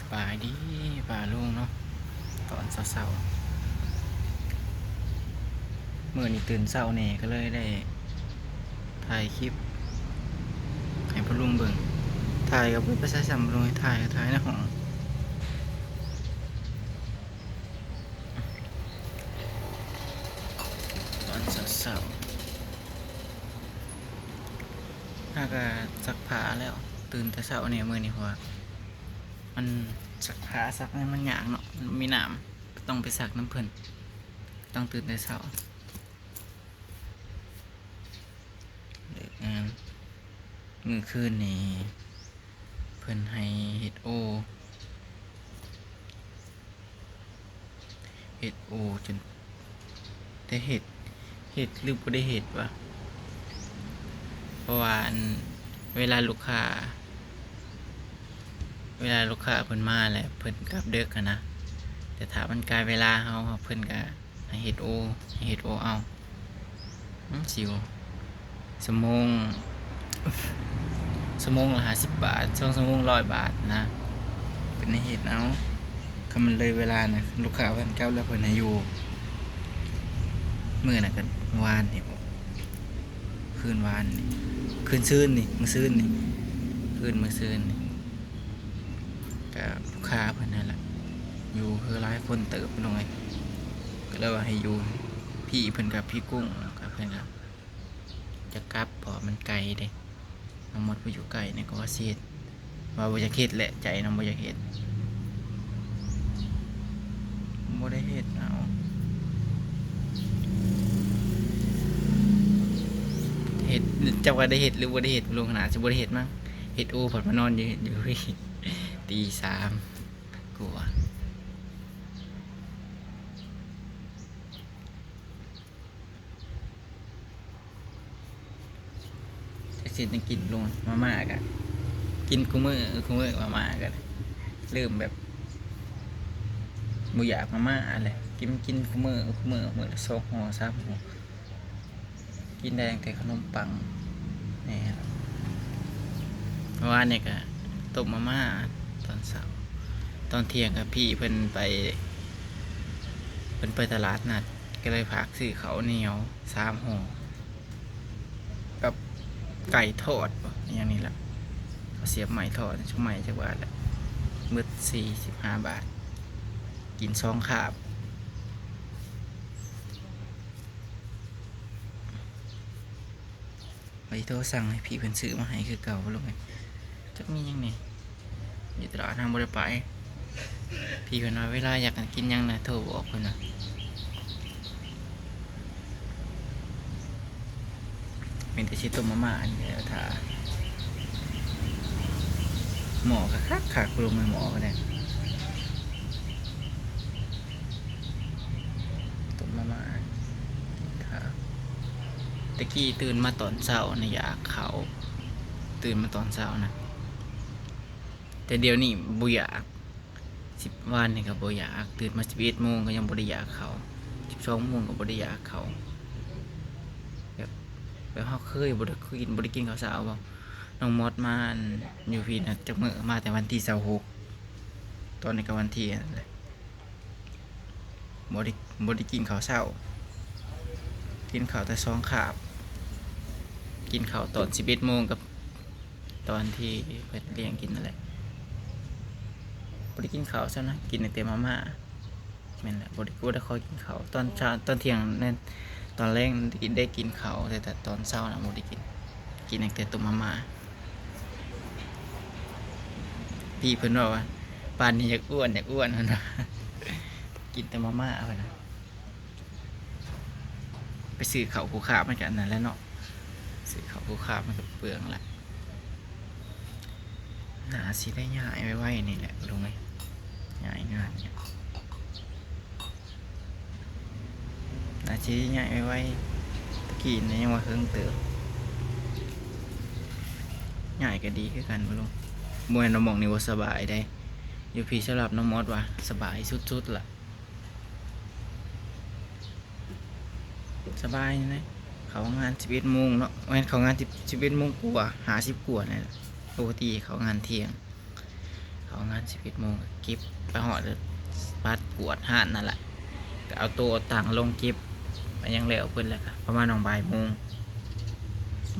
ສະບາຍດີປ້າລຸງເນາະ ຕອນເຊົ້າໆ ມື້ນີ້ຕື່ນເຊົ້າແດ່ ກໍເລີຍໄດ້ຖ່າຍຄລິບໃຫ້ພໍ່ລຸງເບິ່ງ. ຖ່າຍກໍບໍ່ໄປໃສຊ້ຳ ພໍ່ລຸງ ຖ່າຍກໍຖ່າຍໃນຫ້ອງ ຕອນເຊົ້າໆ. ຫາກະຊັກຜ້າແລ້ວ ຕື່ນແຕ່ເຊົ້າແດ່ມື້ນີ້ ເພາະວ່າມັນ ຊັກຜ້າຊັກຫຍັງມັນຍາກເນາະ ມັນບໍ່ມີນ້ຳ ຕ້ອງໄປຊັກນຳເພິ່ນ ຕ້ອງຕື່ນແຕ່ເຊົ້າ. ເລີກງານ ມື້ຄືນນີ້ເພິ່ນໃຫ້ເຮັດໂອ ເຮັດໂອຈົນໄດ້ເຮັດ ເຮັດຫຼືບໍ່ໄດ້ເຮັດວະ ເພາະວ່າອັນ ເວລາລູກຄ້າ ເວລາລູກຄ້າເພິ່ນມາແລ້ວ ເພິ່ນກັບເດິກຫັ້ນນະ ແຕ່ຖ້າມັນກາຍເວລາເຮົາ ເພິ່ນກະໃຫ້ເຮັດໂອ ໃຫ້ເຮັດໂອເອົາ. ອືມ ຊິວ ຊົ່ວໂມງ ຊົ່ວໂມງລະຫ້າສິບບາດ ສອງຊົ່ວໂມງຮ້ອຍບາດນະ ເປັນໃຫ້ເຮັດເອົາ. ຄັນມັນເລີຍເວລານະ ລູກຄ້າເພິ່ນກັບແລ້ວເພິ່ນໃຫ້ຢູ່. ມື້ນັ້ນກະວານນີ້ບໍ ຄືນວານນີ້ ຄືນຊືນນີ້ ມື້ຊືນນີ້ ຄືນມື້ຊືນນີ້ ກະລູກຄ້າເພິ່ນຫັ້ນລະ ຢູ່ຄືຫຼາຍຄົນເຕີບ ພີ່ນ້ອງເອີຍ ກໍເລີຍວ່າໃຫ້ຢູ່. ພີ່ເພິ່ນກັບພີ່ກຸ້ງ ແລ້ວກະເພິ່ນກະຈະກັບ ເພາະວ່າມັນໄກເດ້ ນ້ອງມົດບໍ່ຢູ່ໃກ້ນີ້ ກໍວ່າຊິເຮັດ ວ່າບໍ່ຢາກເຮັດແຫຼະ ໃຈນະບໍ່ຢາກເຮັດ ບໍ່ໄດ້ເຮັດເອົາ ເຮັດ ຈັກວ່າໄດ້ເຮັດຫຼືບໍ່ໄດ້ເຮັດ ລຸງໜ້າຊິບໍ່ໄດ້ເຮັດມັ້ງ ເຮັດໂອ ພັດມານອນຢູ່ ຢູ່ ຕີສາມກວ່າ. ຈັກຊິເຮັດຫຍັງກິນລຸງ ມາມ່າກະກິນຄູ່ມື້ ຄູ່ມື້ ມາມ່າກະເລີ່ມແບບບໍ່ຢາກມາມ່າແຫຼະ ກິນ ກິນຄູ່ມື້ ຄູ່ມື້ ມື້ລະສອງຫໍ່ ສາມຫໍ່ ກິນໄດ້ຕັ້ງແຕ່ຂະໜົມປັງແນ່. ເມື່ອວານນີ້ກະຕົ້ມມາມ່າຕອນເຊົ້າ ຕອນທ່ຽງກະພີ່ເພິ່ນໄປ ເພິ່ນໄປຕະຫຼາດນັດ ກໍເລີຍຝາກຊື້ເຂົ້າໜຽວສາມຫໍ່ ກັບໄກ່ທອດບໍ ອີ່ຫຍັງນີ້ລະ ເຂົາສຽບໄມ້ທອດ ຊຸມໄມ້ຈັກບາດລະ ໝົດສີ່ສິບຫ້າບາດ ກິນສອງຄາບ. ວ່າຊິໂທສັ່ງໃຫ້ພີ່ເພິ່ນຊື້ມາໃຫ້ຄືເກົ່າ ບໍ່ຮູ້ແມ່ນ ຈັກມີຫຍັງແດ່ ຢູ່ຕະຫຼາດເຮົາບໍ່ໄດ້ໄປ. ພີ່ເພິ່ນວ່າເວລາຢາກກິນຫຍັງນະ ໂທບອກເພິ່ນວ່າ ມີແຕ່ຊິຕົ້ມມາມ່າອັນດຽວຖ້າ ໝໍ້ກະຄັກໆ ບໍ່ຮູ້ແມ່ນໝໍ້ກະໄດ້ ຕົ້ມມາມ່າ ຖ້າ ແຕ່ກີ້ຕື່ນມາຕອນເຊົ້ານະ ຢາກເຂົ້າ ຕື່ນມາຕອນເຊົ້ານະ ແຕ່ດຽວນີ້ບໍ່ຢາກ ສິບ ວານນີ້ກະບໍ່ຢາກ ຕື່ນມາສິບເອັດໂມງກະຍັງບໍ່ໄດ້ຢາກເຂົ້າ ສິບສອງໂມງກະບໍ່ໄດ້ຢາກເຂົ້າ ແບບ ແບບເຮົາເຄີຍບໍ່ໄດ້ກິນ ບໍ່ໄດ້ກິນເຂົ້າເຊົ້າບໍ ນ້ອງມອດມາ ອັນ ຢູ່ພີ້ນະ ຈັກມື້ ມາແຕ່ວັນທີຊາວຫົກ ຕອນນີ້ກະວັນທີອັນນັ້ນແຫຼະ ບໍ່ໄດ້ ບໍ່ໄດ້ກິນເຂົ້າເຊົ້າ ກິນເຂົ້າແຕ່ສອງຄາບ ກິນເຂົ້າຕອນສິບເອັດໂມງກັບຕອນທີ່ເພິ່ນລ້ຽງກິນນັ້ນແຫຼະ ບໍ່ໄດ້ກິນເຂົ້າຊ້ຳນະ ກິນແຕ່ມາມ່າ ແມ່ນແຫຼະ ບໍ່ໄດ້ ບໍ່ໄດ້ຄ່ອຍກິນເຂົ້າ ຕອນເຊົ້າ ຕອນທ່ຽງນັ້ນ ຕອນແລງໄດ້ກິນເຂົ້າ ແຕ່ ແຕ່ຕອນເຊົ້ານະບໍ່ໄດ້ກິນ ກິນຕັ້ງແຕ່ຕົ້ມມາມ່າ. ພີ່ເພິ່ນເວົ້າວ່າ ປານນີ້ຢາກອ້ວນ ຢາກອ້ວນ ເພິ່ນວ່າ ກິນແຕ່ມາມ່າ ເພິ່ນວ່າ ໄປຊື້ເຂົ້າຄູ່ຄາບມັນກະອັນນັ້ນແຫຼະເນາະ ຊື້ເຂົ້າຄູ່ຄາບມັນກະເປືອງລະ ໜ້າຊິໄດ້ຍ້າຍໄວໆນີ້ແຫຼະລຸງເອີຍ ຍ້າຍງານນີ້ ໜ້າຊິໄດ້ຍ້າຍໄວໆ ຕະກີ້ນີ້ຍັງວ່າເຫິງເຕີບ ຍ້າຍກະດີຄືກັນບໍ່ລຸງ ບໍ່ແມ່ນວ່າໝ່ອງນີ້ບໍ່ສະບາຍເດ້ ຢູ່ພີ້ສຳລັບນ້ອງມອດວ່າສະບາຍສຸດໆລະ. ສະບາຍນະ ເຂົ້າງານສິບເອັດໂມງເນາະ ແມ່ນເຂົ້າງານສິບ ສິບເອັດໂມງກວ່າ ຫ້າສິບກວ່ານີ້ແຫຼະ ປົກກະຕິເຂົ້າງານທ່ຽງ ເ ເຂົ້າງານສິບເອັດໂມງ ກໍເກັບ ໄປຮອດ ປາດກວາດຮ້ານນັ້ນລະ ກໍເອົາໂຕະເອົາຕັ່ງລົງເກັບ ໄປຫຍັງແລ້ວເບິດແລ້ວ ກໍປະມານວ່າບ່າຍໂມງ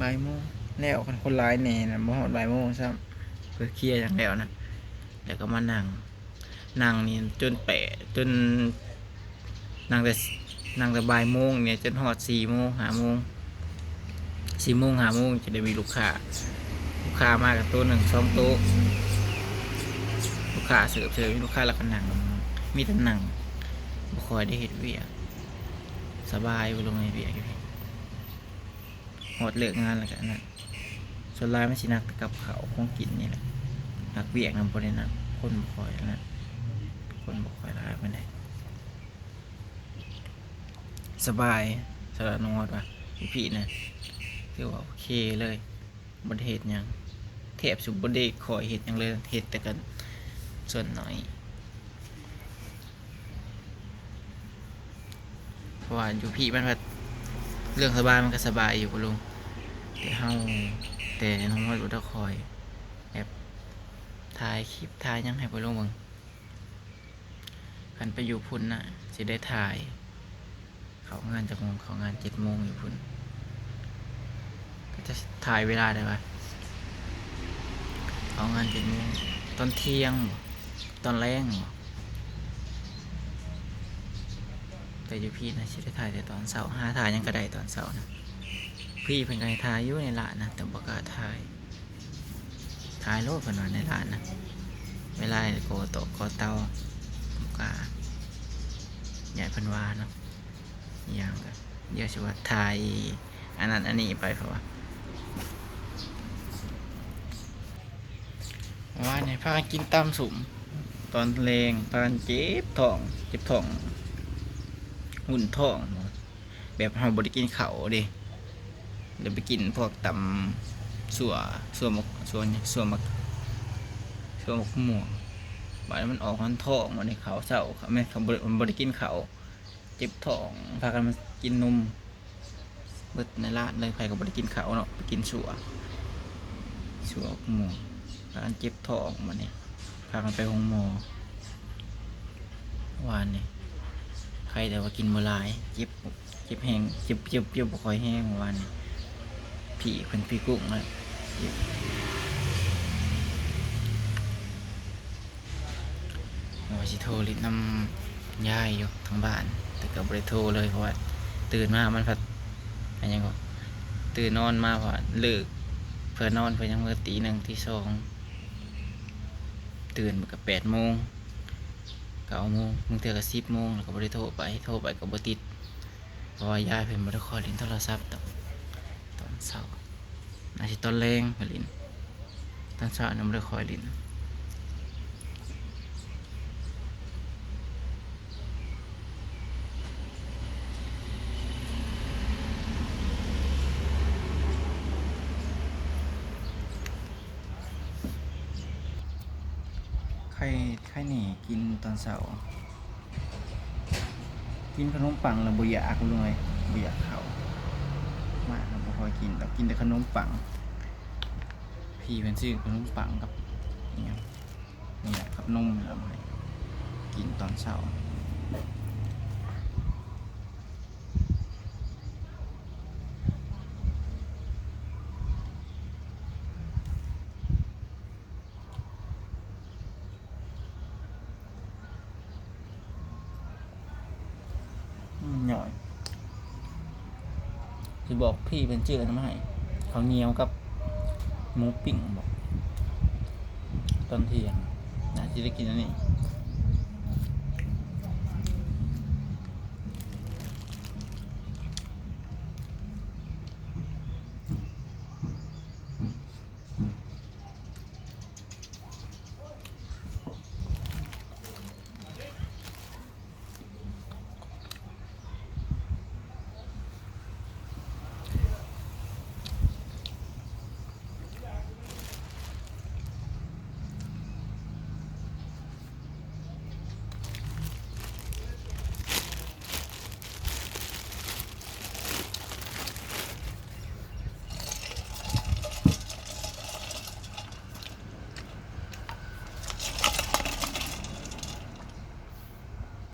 ບ່າຍໂມງແລ້ວ. ຄັນຄົນຫຼາຍແດ່ນະ ບໍ່ຮອດບ່າຍໂມງຊ້ຳ ເພື່ອເຄຍຫຍັງແລ້ວນະ ແລ້ວກໍມານັ່ງ ນັ່ງນີ້ຈົນແປດ ຈົນ ນັ່ງແຕ່ ນັ່ງແຕ່ບ່າຍໂມງນີ້ຈົນຮອດສີ່ໂມງ ຫ້າໂມງ ສີ່ໂມງ ຫ້າໂມງ ຈະໄດ້ມີລູກຄ້າ ລູກຄ້າມາກໍໂຕະໜຶ່ງ ສອງໂຕະ ລູກຄ້າເສີບ ເສີບ ມີລູກຄ້າແລ້ວກໍນັ່ງ ມີແຕ່ນັ່ງ ບໍ່ຄ່ອຍໄດ້ເຮັດວຽກ ສະບາຍ ບໍ່ລົງເຮັດວຽກຢູ່ພີ້. ຮອດເລີກງານແລ້ວກະອັນນັ້ນ ສ່ວນຫຼາຍມັນຊິໜັກແຕ່ກັບເຂົ້າຂອງກິນນີ້ແຫຼະ ນັກວຽກນຳບໍ່ໄດ້ໜັກ ຄົນບໍ່ຄ່ອຍອັນນັ້ນ ຄົນບໍ່ຄ່ອຍຫຼາຍປານໃດ ສະບາຍ. ສຳລັບນ້ອງຮອດວ່າຢູ່ພີ້ນະ ຖືວ່າໂອເຄເລີຍ ບໍ່ໄດ້ເຮັດຫຍັງ ແທບຊິບໍ່ໄດ້ຄ່ອຍເຮັດຫຍັງເລີຍ ເຮັດແຕ່ກັນສ່ວນໜ້ອຍ. ເພາະວ່າຢູ່ພີ້ມັນພັດເລື່ອງສະບາຍ ມັນກໍສະບາຍຢູ່ ບໍ່ລຸງ ແຕ່ເຮົາ ແຕ່ນ້ອງມອດບໍ່ໄດ້ຄ່ອຍແບບຖ່າຍຄລິບ ຖ່າຍຫຍັງໃຫ້ພໍ່ລຸງເບິ່ງ. ຄັນໄປຢູ່ພຸ້ນນະ ຊິໄດ້ຖ່າຍ ເຂົ້າງານຈັກໂມງ? ເຂົ້າງານເຈັດໂມງຢູ່ພຸ້ນ ກໍຈະຖ່າຍເວລາໄດ້ວ່າ ເຂົ້າງານເຈັດໂມງ ຕອນທ່ຽງບໍ ຕອນແລງບໍ? ແຕ່ຢູ່ພີ້ນະ ຊິໄດ້ຖ່າຍແຕ່ຕອນເຊົ້າ ຫາຖ່າຍຫຍັງກໍໄດ້ຕອນເຊົ້ານະ. ພີ້ເພິ່ນກໍໃຫ້ຖ່າຍຢູ່ໃນຮ້ານນະ ແຕ່ບໍ່ກ້າຖ່າຍ ຖ່າຍໂລດເພິ່ນວ່າໃນຮ້ານນະ ເວລາກໍຕົກກໍເຕົາ ບໍ່ກ້າ ຢ້ານເພິ່ນວ່າເນາະ. ອີ່ຫຍັງກໍ ດຽວຊິວ່າຖ່າຍອັນນັ້ນອັນນີ້ໄປ ເພາະວ່າ ວານນີ້ພາກັນກິນຕຳສົ້ມຕອນແລງ ພາກັນເຈັບທ້ອງ ເຈັບທ້ອງ ອຸ່ນທ້ອງ ແບບເຮົາບໍ່ໄດ້ກິນເຂົ້າເດ້ ແລ້ວໄປກິນພວກຕຳຊົ່ວ ຊົ່ວໝາກ ຊົ່ວຫຍັງ ຊົ່ວໝາກ ຊົ່ວໝາກມ່ວງ ບາດມັນອອກຮອນທ້ອງ ບາດນີ້ເຂົ້າເຊົ້າ ແມ່ນເຂົາບໍ່ໄດ້ ມັນບໍ່ໄດ້ກິນເຂົ້າ ເຈັບທ້ອງ ພາກັນມາກິນນົມເບິດໃນຮ້ານເລີຍ ໃຜກໍບໍ່ໄດ້ກິນເຂົ້າເນາະ ໄປກິນຊົ່ວ ຊົ່ວໝູ່ ພາກັນເຈັບທ້ອງ ບາດນີ້ພາກັນໄປໂຮງໝໍ ວານນີ້ ໄຄແຕ່ວ່າກິນບໍ່ຫຼາຍ ເຈັບ ເຈັບແຮງ ເຈັບ ເຈັບ ເຈັບບໍ່ຄ່ອຍແຮງ ວານນີ້ ຜີ້ເພິ່ນຜີກຸ້ງແລ້ວ ເຈັບ. ວ່າຊິໂທຫຼິ້ນນຳຍາຍຢູ່ທາງບ້ານ ແຕ່ກໍບໍ່ໄດ້ໂທເລີຍ ເພາະວ່າຕື່ນມາມັນພັດ ອັນຫຍັງກໍ ຕື່ນນອນມາ ເພາະວ່າເລີກ ເພື່ອນອນ ເພື່ອຫຍັງ ເມື່ອຕີໜຶ່ງ ຕີສອງ ຕື່ນກໍແປດໂມງ ເກົ້າໂມງ ບາງເທື່ອກໍສິບໂມງ ແລ້ວກໍບໍ່ໄດ້ໂທໄປ ໂທໄປກໍບໍ່ຕິດ ເພາະວ່າຍາຍເພິ່ນບໍ່ໄດ້ຄ່ອຍຫຼິ້ນໂທລະສັບດອກ ຕອນເຊົ້າ ອາດຊິຕອນແລງໄປຫຼິ້ນ ຕອນເຊົ້ານະບໍ່ໄດ້ຄ່ອຍຫຼິ້ນ. ໄຄ ໄຄແນ່ກິນຕອນເຊົ້າ ກິນຂະໜົມປັງແລ້ວບໍ່ຢາກ ລຸງເອີຍ ບໍ່ຢາກເຂົ້າ ມາກແລ້ວບໍ່ຄ່ອຍກິນດອກ ກິນແຕ່ຂະໜົມປັງ ພີ່ເພິ່ນຊື້ຂະໜົມປັງກັບອີ່ຫຍັງນີ້ແຫຼະ ກັບນົມແລ້ວໃຫ້ກິນຕອນເຊົ້າ. ອືມ ຫຍ້ອຍ ຊິບອກພີ່ເພິ່ນຊື້ອັນນັ້ນມາໃຫ້ ເຂົ້າໜຽວກັບໝູປີ້ງບໍ ຕອນທ່ຽງ ໜ້າຊິໄດ້ກິນອັນນີ້.